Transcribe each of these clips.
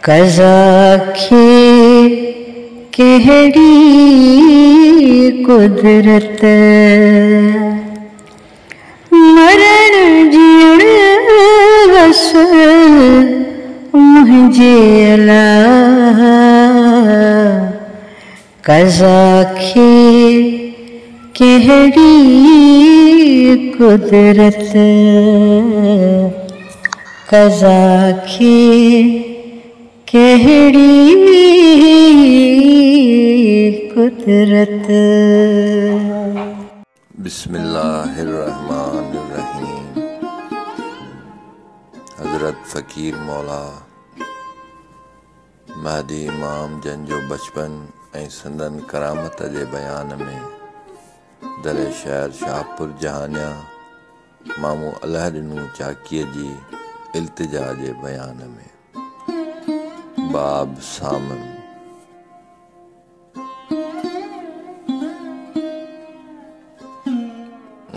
قضا کي ڪهڙي قدرت، مرڻ جيئڻ وس منهنجي الله. قضا کي ڪهڙي قدرت، قضا کي ڪهڙي قدرت. بسم الله الرحمٰن الرحيم. حضرت فقير مولا مهدي امام جن جو بچپن ۽ سندن ڪرامت جي بيان ۾ در شهر شاهپور جهانيان مامو الهڏنو چاڪيء جي التجا جي بيان ۾. باب ثامن.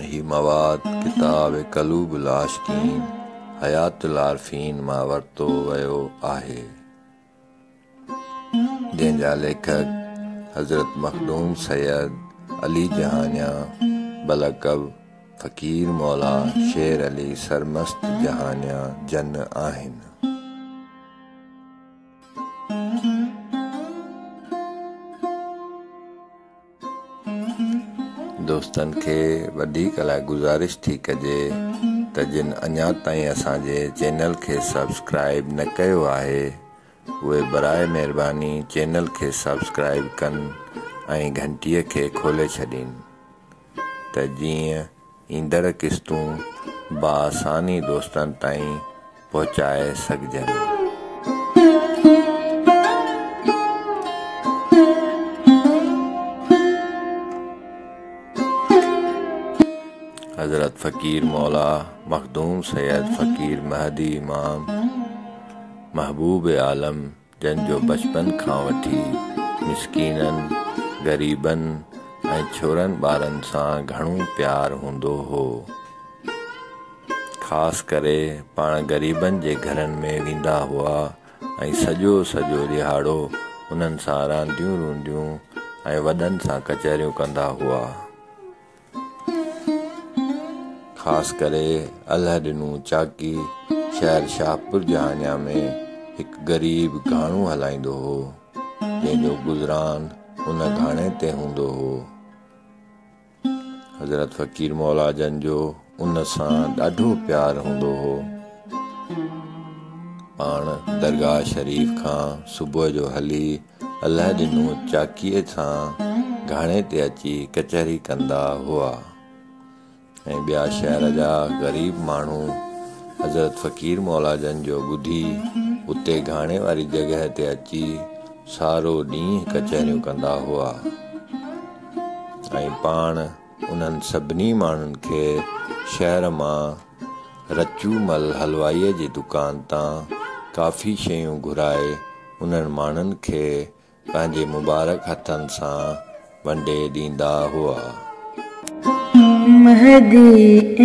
هي مواد ڪتاب قلوب العاشقين حيات العارفين مان ورتو ويو آهي، جنهن جا ليکڪ حضرت مخدوم سيد علي جهانيان بلقب فقير مولا شير علي سرمست جهانيان جن آهن. دوستن کي وڌيڪ لاء گذارش ٿي ڪجي ته جن اڃا تائين اسان جي چينل کي سبسڪرائيب نه ڪيو آهي اهي براء مهرباني چينل کي سبسڪرائيب ڪن ۽ گهنٽيء کي کولي ڇڏين ته جيئن ايندڙ قسطون باآساني دوستن تائين پهچائي سگهجن. حضرت فقير مولا مخدوم سيد فقير مهدي امام محبوب عالم جن جو بچپن کان وٺي مسڪينن، غريبن ۽ ڇورن ٻارن سان گهڻو پيار هوندو هو. خاص ڪري پاڻ غريبن جي گهرن ۾ ويندا هئا ۽ سڄو سڄو ڏهاڙو انهن سان رانديون رونديون ۽ وڏن سان ڪچهريون ڪندا هئا. خاص ڪري الهڏنو چاڪي شهر شاهپور جهانيان ۾ هڪ غريب گهاڻو هلائيندو هو، جنهن جو گذران ان گهاڻي تي هوندو هو. حضرت فقير مولا جن جو ان سان ڏاڍو پيار هوندو هو. پاڻ درگاهه شريف کان صبح جو هلي الهڏنو چاڪيء سان گهاڻي تي اچي ڪچهري ڪندا هئا ۽ ٻيا شهر جا غريب ماڻهو حضرت فقير مولا جن جو ٻڌي اتي گهاڻي واري جڳهه تي اچي سارو ڏينهن ڪچهريون ڪندا هئا ۽ پاڻ انهن سڀني ماڻهن کي شهر مان رچو مل حلوائيء جي دڪان تان ڪافي شيون گهرائي انهن ماڻهن کي پنهنجي مبارڪ هٿن سان ونڊي ڏيندا هئا. مهدي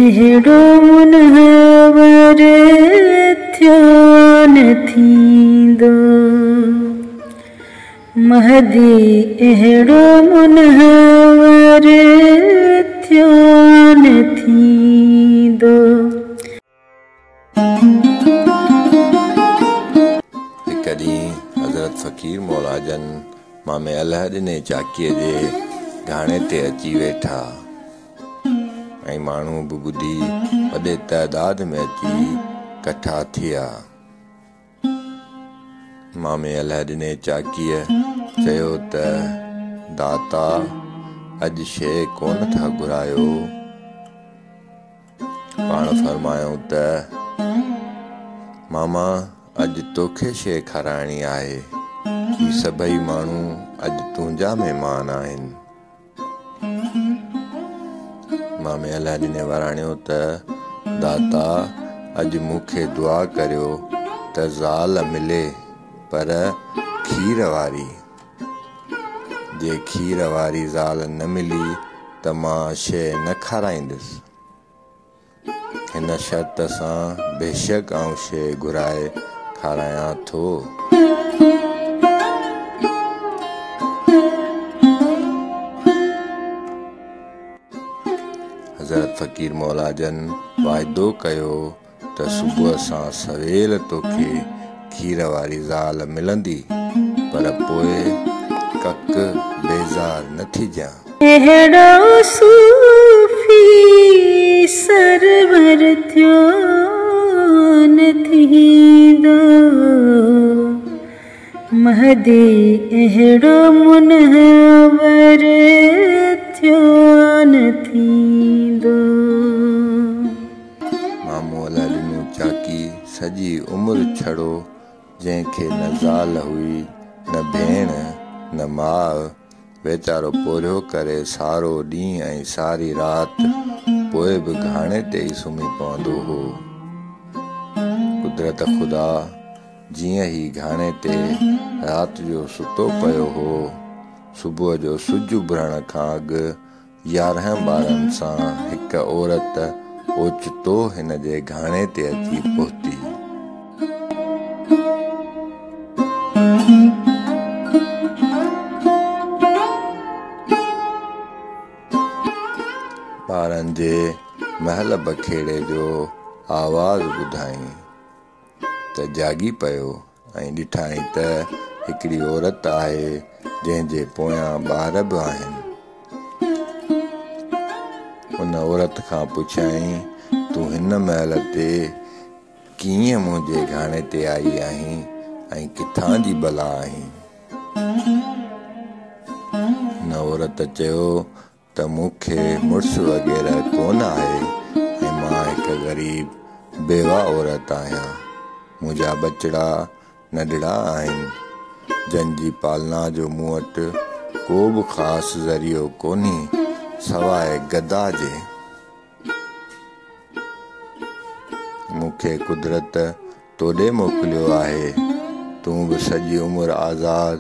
اهڙو منور ٿيو نه ٿيندو، مهدي اهڙو منور ٿيو نه ٿيندو. هڪ ڏينهن حضرت فقير مولا جن مامي الهڏني چاڪيء جي گهاڻي تي اچي ويٺا ۽ ماڻهو به ٻڌي وڏي تعداد ۾ اچي ڪٺا ٿيا. مامي الهڏني چاڪيء چيو ته داتا اڄ شيء ڪونه ٿا گهرايو. پاڻ فرمايائون ته ماما اڄ توکي شيء کارائڻي آهي، هي سڀئي ماڻهو اڄ تنهنجا مهمان آهن. مامي الهڏني وراڻيو ته داتا اڄ مون کي دعا ڪريو ته زال ملي پر کير واري. جي کير واري زال نه ملي ته مان شيء نه کارائيندس. هن شرط سان بيشڪ آئون شيء گهرائي کارايان ٿو. حضرت فقير مولا جن واعدو ڪيو ته صبح سان سويل توکي کير واري زال ملندي، پر پوء ڪڪ بيزار نه ٿجان. اهڙو صوفي سرور ٿيو نه ٿيندو، مهدي اهڙو منور ٿيو نه ٿيندو. مامو الهڏنو چاڪي سڄي عمر ڇڙو، جنهن کي نه زال هئي، نه ڀيڻ، نه ماء، ويچارو پورهيو ڪري سارو ڏينهن ۽ ساري رات پوء به گهاڻي تي ئي سمهي پوندو هو. قدرت خدا جيئن هي گهاڻي تي رات جو ستو پيو هو، صبح جو سج اڀرڻ کان اڳ 11 ٻارن سان هڪ عورت اوچتو هن جي گهاڻي تي اچي پهتي. ٻارن جي مهل بکيڙي جو آواز ٻڌائين ته جاڳي پيو ۽ ڏٺائين ته هڪڙي عورت آهي، جنهن جي پويان ٻار به آهن. ان عورت کان پڇيائين، تون هن مهل تي ڪيئن منهنجي گهاڻي تي آئي آهين ۽ ڪٿان جي بلا آهين؟ ان عورت چيو ته مون کي مڙس وغيره ڪونه آهي ۽ مان هڪ غريب بيوه عورت آهيان. منهنجا ٻچڙا ننڍڙا آهن، جن جي پالنا جو مون وٽ ڪو به خاص ذريعو ڪونهي، سواء گدا جي. مون کي قدرت توڏي موڪليو آهي. تون به سڄي عمر آزاد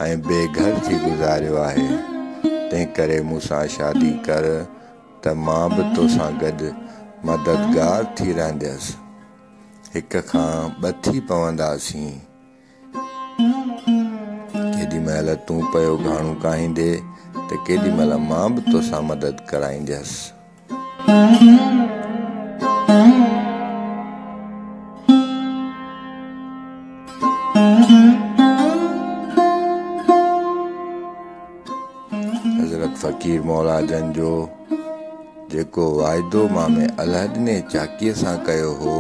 ۽ بي گهر ٿي گذاريو آهي، تنهنڪري مون سان شادي ڪر ته مان به توسان گڏ مددگار ٿي رهنديس. هڪ کان ٻه ٿي پونداسين. ڪيڏي مهل تون پيو گهاڻو ڪاهيندي ته ڪيڏي مهل مان به توسان مدد ڪرائينديس. حضرت فقير مولا جن جو جيڪو واعدو مامي الهڏني چاڪيء سان ڪيو هو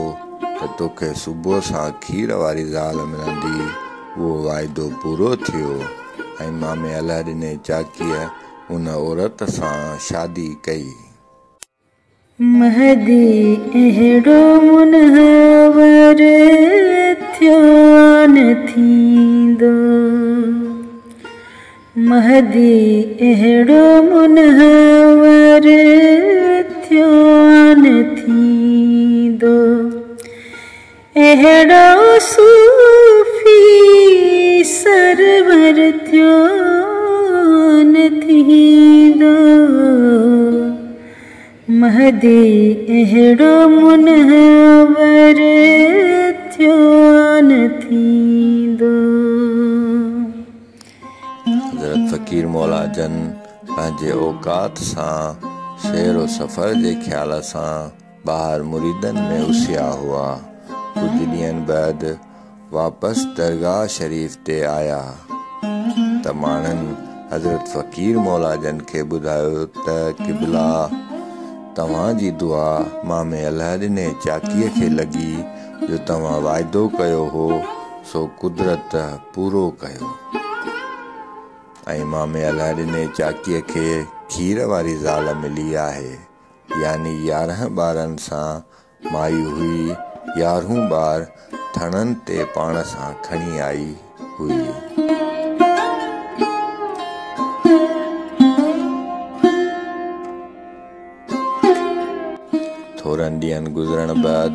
ته توکي صبح سان کير واري زال ملندي، اهو واعدو پورو ٿيو ۽ مامي الهڏني چاڪيء ان عورت سان شادي ڪئي. مهدي اهڙو منور ٿيو نه ٿيندو، مهدي اهڙو منور ٿيو نه ٿيندو، اهڙو صوفي سرور ٿيو نه ٿيندو، مهدي اهڙو منور ٿيو نه ٿيندو. حضرت فقير مولا جن پنهنجي اوقات سان سير و سفر جي خيال سان ٻاهر مريدن ۾ اسيا هئا. ڪجهه ڏينهن بعد واپس درگاهه شريف تي آيا ته ماڻهن حضرت فقير مولا جن کي ٻڌايو ته قبلا، توهان جي دعا مامي الهڏني چاڪيء کي لڳي، جو توهان واعدو ڪيو هو سو قدرت پورو ڪيو ۽ مامي الهڏني چاڪيء کي کير واري زال ملي آهي، يعني 11 ٻارن سان مائي هئي، 11 ٻار ٿڻن تي پاڻ سان کڻي آئي هئي. ٿورن ڏينهن گذرڻ بعد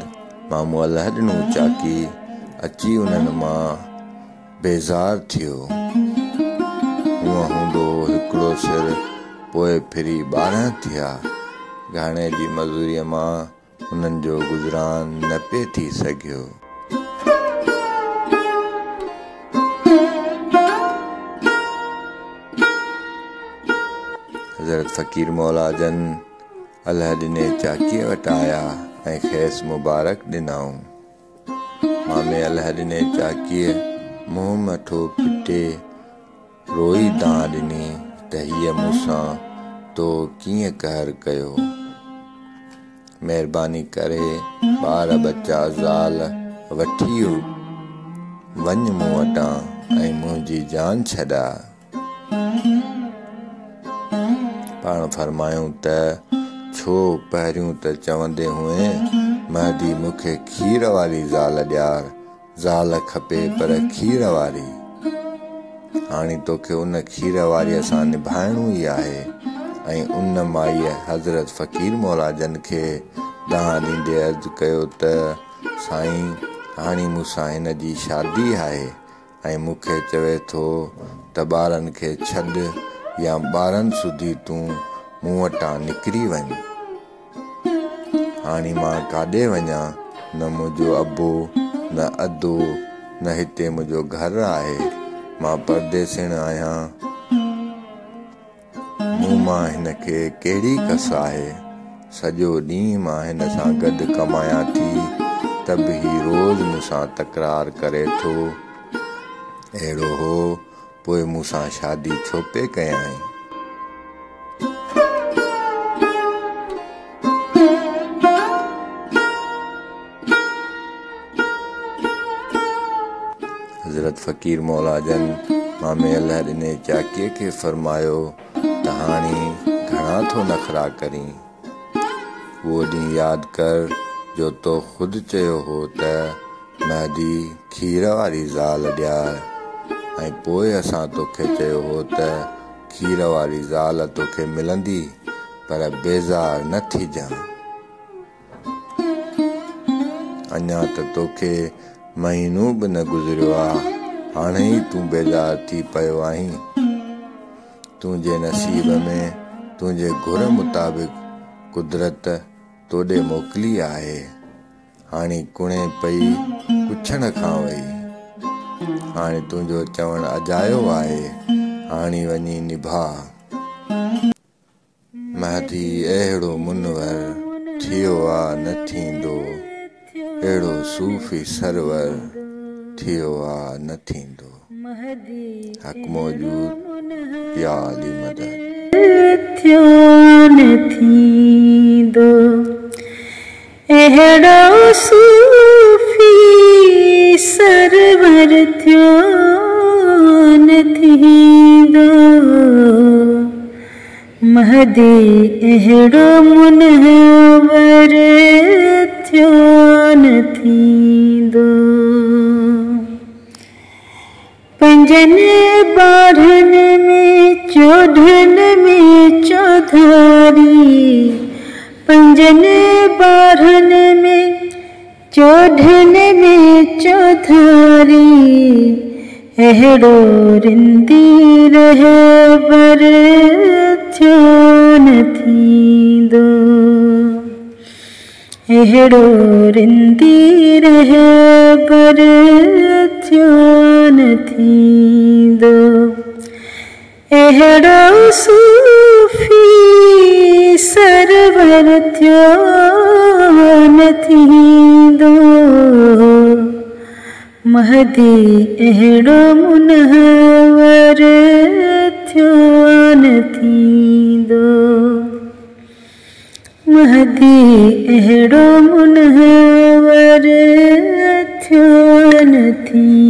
مامو الهڏنو چاڪي اچي انهن مان بيزار ٿيو. هونء هوندو هو هڪڙو سر، پوء ڦري 12 ٿيا. گهاڻي جي مزوريء مان انهن جو گذران نه پئي ٿي سگهيو. حضرت فقير مولا جن الهه ڏني چاڪيء وٽ آيا ۽ کيس مبارڪ ڏنائون. مامي الهه ڏني چاڪيء منهن مٿو پٽي روئي دانهن ڏني ته هيء مون سان تو ڪيئن قهر ڪيو؟ مهرباني ڪري ٻار ٻچا زال وٺي وڃ مون وٽان ۽ منهنجي جان ڇڏاء. پاڻ فرمايائون ته ڇو پهريون ته چوندي هئين مهدي مون کي کير واري زال ڏيار، زال کپي پر کير واري. هاڻي توکي ان کير واريء سان نڀائڻو ئي آهي. ۽ ان مائيء حضرت فقير مولا جن کي دانهن ڏيندي عرض ڪيو ته سائين هاڻي مون سان هن جي شادي آهي ۽ مون کي چوي ٿو ته ٻارن کي ڇڏ يا ٻارن سوڌي تون مون وٽان نڪري وڃ. هاڻي مان ڪاڏي وڃان، نه منهنجو ابو، نه ادو، نه هتي منهنجو گهر آهي، مان پرديسڻ آهيان. مون مان هن کي ڪهڙي ڪس آهي؟ سڄو ڏينهن مان هن سان گڏ ڪمايان ٿي ته به هي روز مون سان تڪرار ڪري ٿو. اهڙو هو، پوء مون سان شادي ڇو پئي ڪيائين؟ حضرت فقير مولا جن مامي الله ڏني چاڪيء کي فرمايو ته هاڻي گهڻا ٿو نخرا ڪرين. اهو ڏينهن ياد ڪر جو تو خود چيو هو ته مهدي کير واري زال ڏيار ۽ پوء اسان توکي چيو هو ته کير واري زال توکي ملندي پر بيزار نه ٿيجان. اڃا ته توکي مهينو به نه گذريو آ، هاڻي ئي تون بيزار ٿي پيو آهين. تنهنجي نصيب ۾ تنهنجي گهر مطابق قدرت توڏي موڪلي آهي. هاڻي ڪڻي پئي ڪڇڻ کان وئي. هاڻي تنهنجو چوڻ اجايو آهي، هاڻي وڃي نڀاء. مهدي اهڙو منور ٿيو آ نه ٿيندو، اهڙو صوفي سرور ٿيو آ نه ٿيندو. حق موجود يا علي مدد. ٿيو نه ٿيندو اهڙو صوفي سرور ٿيو نه ٿيندو. مهدي اهڙو منور ٿيو نه ٿيندو. پنجن ٻارهن ۾ چوڏهن ۾ چوڌاري، پنجن ٻارهن ۾ چوڏهن ۾ چوڌاري، اهڙو رندي رهبر ٿيو نه ٿيندو. اهڙو رندي رهبر ٿيو نه ٿيندو. اهڙو صوفي سرور ٿيو نه ٿيندو. مهدي اهڙو منور ٿيو نه ٿيندو. مهدي اهڙو منور ٿيو نه ٿيندو.